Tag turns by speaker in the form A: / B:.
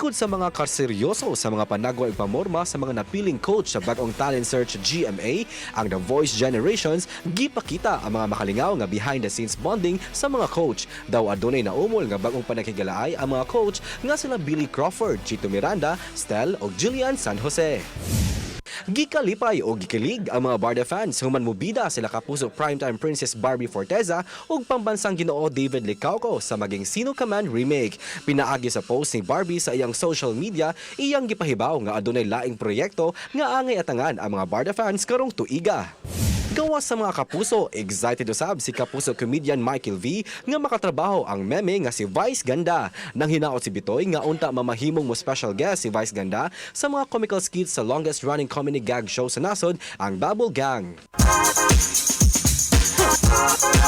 A: Sugod sa mga karseryoso sa mga panagwa ug pamorma sa mga napiling coach sa bag-ong talent search GMA, ang The Voice Generations, gipakita ang mga makalingaw nga behind the scenes bonding sa mga coach. Daw adunay naumol nga bag-ong panakigalaay ang mga coach nga sila Billy Crawford, Chito Miranda, Stel ug Jillian San Jose. Gikalipay o gikilig ang mga Barda fans human mobida sila Kapuso Primetime Princess Barbie Forteza ug pambansang Ginoo David Licauco sa Maging Sino Ka Man remake. Pinaagi sa post ni Barbie sa iyang social media, iyang gipahibaw nga adunay laing proyekto nga angay atangan ang mga Barda fans karong tuiga. Gawas sa mga kapuso, excited usab si Kapuso comedian Michael V nga makatrabaho ang meme nga si Vice Ganda. Nang hinaot si Bitoy nga unta mamahimong mo special guest si Vice Ganda sa mga comical skits sa longest running comedy gag show sa nasod, ang Babble Gang.